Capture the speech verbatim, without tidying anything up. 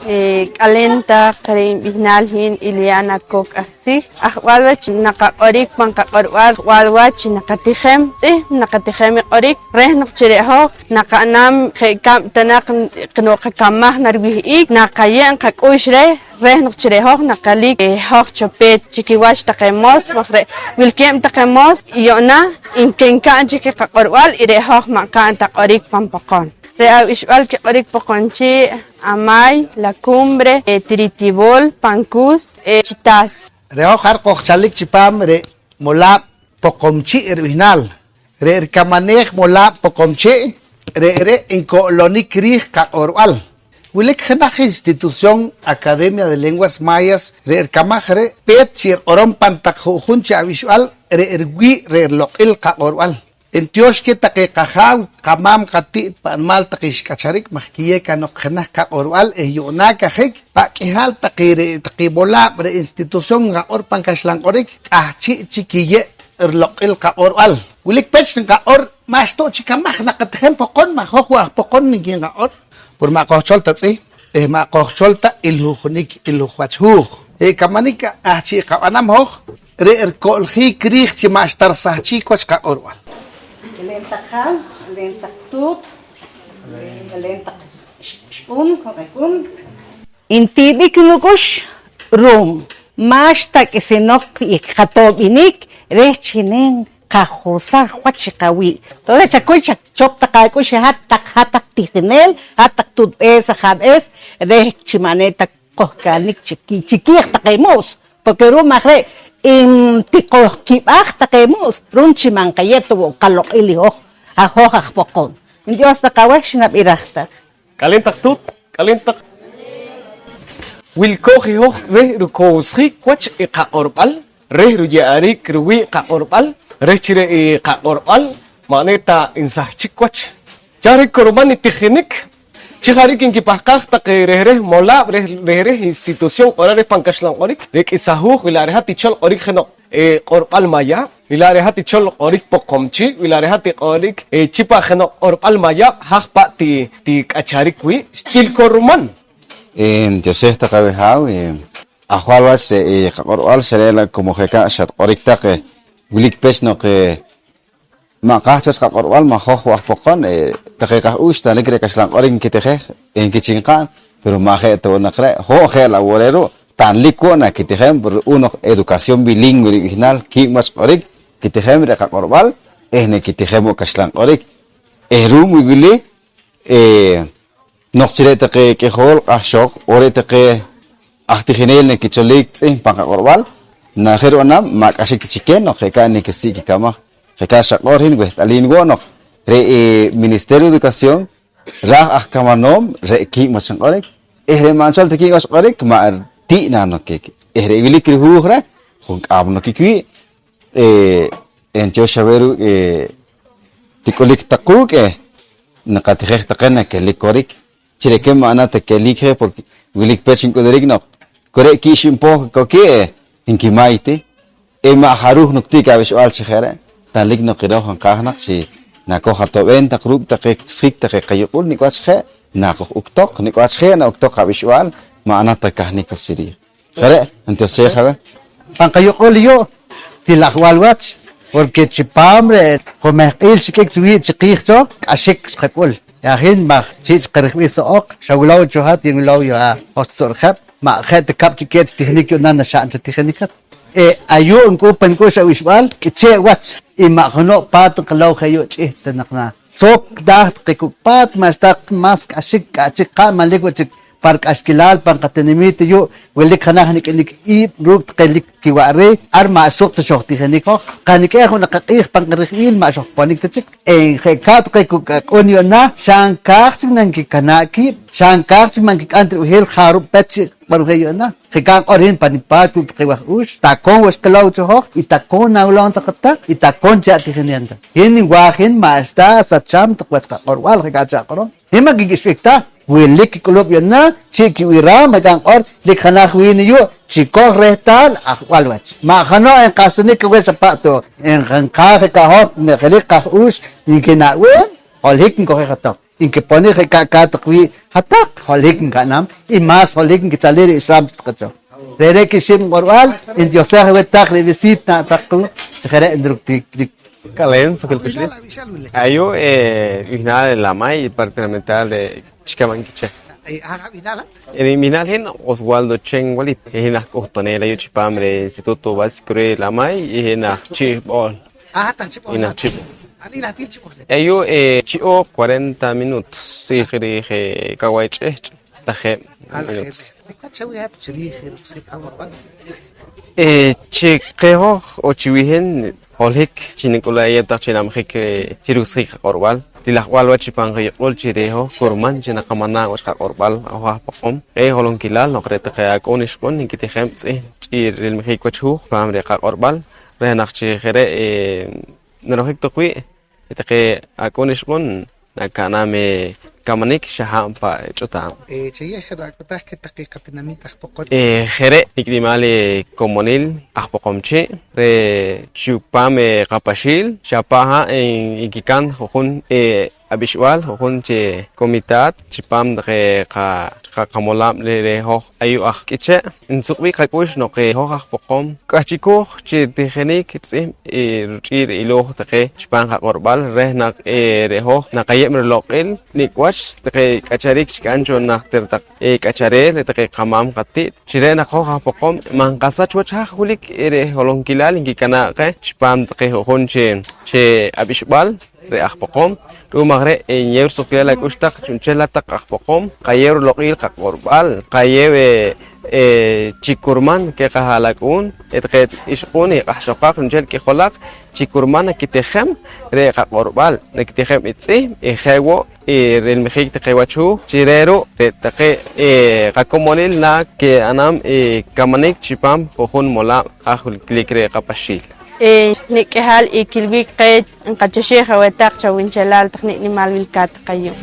Eh, k'aleen taq, re' inb'ihnaal hin Ileana Coc Ajtzij. Ajwal wach naqaq'orik pan qaq'orb'al, ajwal wach chi naqatijem tz'ihb', naqatijem i q'orik reh noq chi re' hoj naqa'nam je' kab' ta naq noq qakamaj nariwih'ik, naqaye'em qak'ux reh, reh noq chi re' hoj naqelik, eh, hoj cho peet chi kiwach taqe moos, maj re' wilkeeb' taqe moos yu'na nka'n chik i qaq'orb'al y re' hoj ma' nqa'n ta q'orik pan poqon. Re' ab'ixb'al kiq'orik Poqomchi', Amay, La Cumbre, eh, Tiritibol, Pancus, eh, Chitas. Re' hoj ar qojchalik chipaam re' molaab' Poqomchi' rib'ihnaal. Re' rikamaneej molaab' Poqomchi', re're' nko'lonik riij qaq'orb'al. Wilik jenaj institución, Academia de Lenguas Mayas, re' rikamaj re' peet chi riq'orom pan taq ju'jun chi ab'ixb'al re' riwii' re' riloq'il qaq'orb'al. Ntiyoox keh taqe qajaaw, qamaam, qati't, pa' nimaal taqe xk'acharik maj kiyeew kanoq jenaj qaq'orb'al eh yu'na kajik pa' k'ihaal taqe re' taqe molaab' re' institución nqaq'or pan kaxlan q'orik k'ahchi' chik kiyeew riloq'il qaq'orb'al. Wilik peech nqaq'or ma'xta wo' chik kamaj naqatijem poqon maj hoj wo' aj poqon nki nqaq'or. Pur ma' qojchol ta tz'ihb' eh ma' qojchol ta ilhujunik, ilhuj wach huuj. Re' kamanik k'ahchi' qab'anam hoj, re' riko'ljiik riij chi ma'xta risahchiik wach qaq'orb'al. K'aleen taq haaw, k'aleen taq tuut, k'aleen taq xq'un, junk'ak'un. Nti'b'ik nuk'ux ru'um ma'xta k'isinoq i qato'b'inik reh chi neen qajosaj wach chi qawii'. Tonces chakuy chachop taq ak'ux i hat taq, hat taq tijineel, hat taq tuutb'ees, ajaab'ees, reh chi ma' ne ta qojkahnik chi ki-, chikiij taqe mu's, porque ru'um aj re' ntiqojkib'aj taqe mu's ru'um chi ma' nqayeew ta wo' qaloq'il i hoj, aj hoj aj poqon. Dios taq aweh xnab'iraj taq. K'aleen taq tuut, k'aleen taq. Wilkooj i hoj reh rukowsjiik wach i qaq'orb'al, reh ruye'ariik ruwii' qaq'orb'al, reh chi re' i qaq'orb'al ma' ne ta nsahchik wach. Chaj re' kurman i tijinik chi jariik nkipahqaaj taqe reh reh molaab', reh reh institución q'oral reh pan kaxlan q'orik, re' k'isa huuj, wi la' re' hat tichol q'orik jeno' eh, q'orb'al Maya, wi la' re' hat tichol q'orik Poqomchi', wi la' re' hat tiq'orik, eh, chi pa' jeno' q'orb'al Maya, haj pa' ti-, tik'acharik wii', xtil kurman. Eh, ntioxej taq aweh haaw, eh, ajwal wach re', eh, qaq'orb'al xa re' la' como je' ka' xatq'orik taq, eh, wilik peech noq, eh, ma' nqaaj cho wach qaq'orb'al, ma' hoj wo' aj poqon, eh, taqe qaj-uuch tanlik re' kaxlan q'orik nkitijej, eh, nki chik nqa'n, pero ma' je' ta wo' naq re', hoj je' la' wo' re' ru', tanlik wo' nakitijem, ru'um noq educación bilingüe rib'ihnaal, kiib' wach q'orik, kitijem re' qaq'orb'al, eh, nakitijem wo' kaxlan q'orik. Eh, ru'um i wili, eh, noq chi re' taqe k'ijool q'ahxoq on re' taqe aj tijineel nakicholik tz'ihb' pan qaq'orb'al, najir rib'anam ma' k'axik ta chik keh noq je' ka' nakisik' kikamaj. Je' ka' xaq'or hin, weht'alim wo' noq re' i Ministerio de Educación raaj aj kamanoom re' kiib' wach nq'orik eh re' ma' nchol ta kiib' wach q'orik ma' ti' na nokik eh re' wilik rihuuj reh junk'aam nokik wii'. Eh, ntiyoox aweh ruuk' eh tik'ulik taq quuk' eh naqatijej taqe nakelik korik. Chi re' keh ma' na ta kelik je porque wilik peech nk'ulurik noq ku re' ki'x npoh kokik eh nkimay ti eh ma' jaruj nuktik ab'ixb'al chi je' re'. Tanlik noq i roj nqaaj naq chi nakoj atob'eem taq ruuk' taqe kuksjik taqe qayuq'ul nik' wach je' naqoj uktoq, nik' wach je' na'uktoq ab'ixb'al ma' na ta kahnik wach chi riij. Je' re' ntioxej aweh. Pan qayuq'ul yu' til ajwal wach, porque chipaam re' jumehq'iil xik'ik chi wii' chiqiij cho, k'axik xqak'ul. Ajiin maj chi' chi qarijb'il so'oq, xawilow cho hat, nwilow yo ha' hoj chi su'rijab', ma' je' ta kab' chi keh chi tijinik yu'na naxa'n cho tijinik hat. Eh, ayu' nk'uun pan k'ux ab'ixb'al, k'ichee' wach, y ma' jeno' paat nqilow je' yu' ch'ihch' ta naq na. Tzoktaaj taqe kuk' paat, ma'xta mas k'axik k'aꞌchik qaꞌ manlik wo' chik pa rikꞌaxkilal pan qatinamiit ayu', wilik jenaj nikꞌinik iib' ruuk' taqe lik kiwa'riik, ar maꞌ suq ta xojtijinik hoj. Qanikꞌej wo' naq qaq'iij pan qarijb'il maꞌ xojponik ta chik. Eh, jeꞌ kaꞌ taqe kuk' akꞌun yuꞌna, xa nkaaj chik nankikana̱ꞌ kiib', xa nkaaj chik ma nkikꞌam ta rib'ehel jarub' pech chi q'orb'ej yuꞌna. Je' ka nq'or hin pa nipaat kuuk' taqe waj uux, takoon wo' xqilow cho hoj, y takoon nawilow taq taq, y takoon chi atijinik taq. Hin niwaaj hin maꞌxta sacham taq wach qaq'orb'al, je' ka chi aq'orom. Hin ma' kik'ixb'ik ta, wilik kik'ulub' yuꞌna chi kib'iram, je' ka nq'or, lik jenaj wiin ayu' chi koj rehtaal ajwal wach. Maꞌ jeno' enqahsanik aweh xa pa' to, enqaaj je ka hoj, nejelik qaj uux, nkinaꞌb'eem, holohik nkojej johtoq. nkiponik je ka'kaat taq wii', hat-taq holohik nka'nam i más holohik nkichaliik re' ixam chi taqe cho. Re're' kixib' nq'orb'al, ntioxej aweh taq re' visita na'n taq quuk' chi je' re' nruktik. K'aleen, suqkiil k'uxlis. Ayu', eh, b'ihnaal Lamay, departamental de Chicamán Quiché. Eh, haj ab'ihnaal hat? Eh, nib'ihnaal hin Oswaldo Chen Walip. Eh, hin aj k'uhtaneel ayu' chipaam re' Instituto Básico reh Lamay, eh, hin aj chi'b'ool. Ah, hat aj chi'b'ool. Hin aj chi'b'ool. Ani najtil chi'b'ool? Ayu', eh, chi'ooj cuarenta minutos, tz'iij riij, eh, kaway ch'ihch'. Tajeb' minutos. Nik' wach chaweh hat chi riij i ruksjiik qaq'orb'al? Eh, chi qeh hoj o chi wii' hin, holohik chi nik'ul ayeew taq chi nab'jik, eh, chi ruksjiik qaq'orb'al. Til ajwal wach chipaam qayuq'ul chi re' hoj kurman chi naqamanaa' wach qaq'orb'al, hoj aj Poqom. Q'ee' holonkilal noq re' taqe ak'uun ixq'un nkitijem tz'ihb' ch'iil rilmijiik wach huuj chipaam re' qaq'orb'al, reh naq chi je' re', eh, narojik taq wii'. Re' taqe ak'uun ixq'un naka'nam, eh, kamanik xa haab' pa' ch'utaab'. Eh, chayeh je' nak'uhtaj keh taqe qatinamiit aj Poqom. Eh, je' re' nik' nimaal, eh, komonil aj Poqomchi' re' chupaam, eh, qapaxiil xa pa' ha' nkikan ju'jun, eh, ab'ixb'al, ju'jun chi comitaat chipaam taqe qa-, qa-, qamolaab' re', re' hoj ayu' aj K'iche'. Nsuqb'ik qak'ux noq, eh, hoj aj Poqom k'ahchikuj chi ritijinik ritz'ihb', eh, ruch'iil rilooj taqe chipaam qaq'orb'al reh naq, eh, re' hoj naqayeeb' riloq'il nik' wach taqe k'acharik xkik'am cho najtir taq, eh, k'achareel, re' taqe qamaam qati't, chi re' naq hoj aj Poqom ma' nqasach wach haj wilik, eh, re' holonkilal nkikanaa' qeh chipaam taqe ju'jun chi, chi ab'ixb'al. Re' aj Poqom. Ru'um aj re', eh, nyeew risuqkilal ak'ux taq chu'nchel hat-taq aj Poqom, qayeew riloq'il qaq'orb'al, qayeew, eh, eh, chi kurman keh qaha'lak'uun, eh, taqe ixq'un, eh, q'ahxoqaq chu'nchel k'ijolaq, chi kurman nakitijem re' qaq'orb'al, nakitijem i tz'ihb', eh, je' wo', eh, rilmijiik taqe wach huuj. Chi re' ru', re' taqe, eh, qakomonil na ke'anam, eh, kamanik chipaam ju'jun molaab' haj wilik re' qapaxiil. Eh, nik' k'ihal i kilb'ik qeh, nqachoxej aweh taq chawunchelal taq nik' nimaal wilkaat taq ayu'.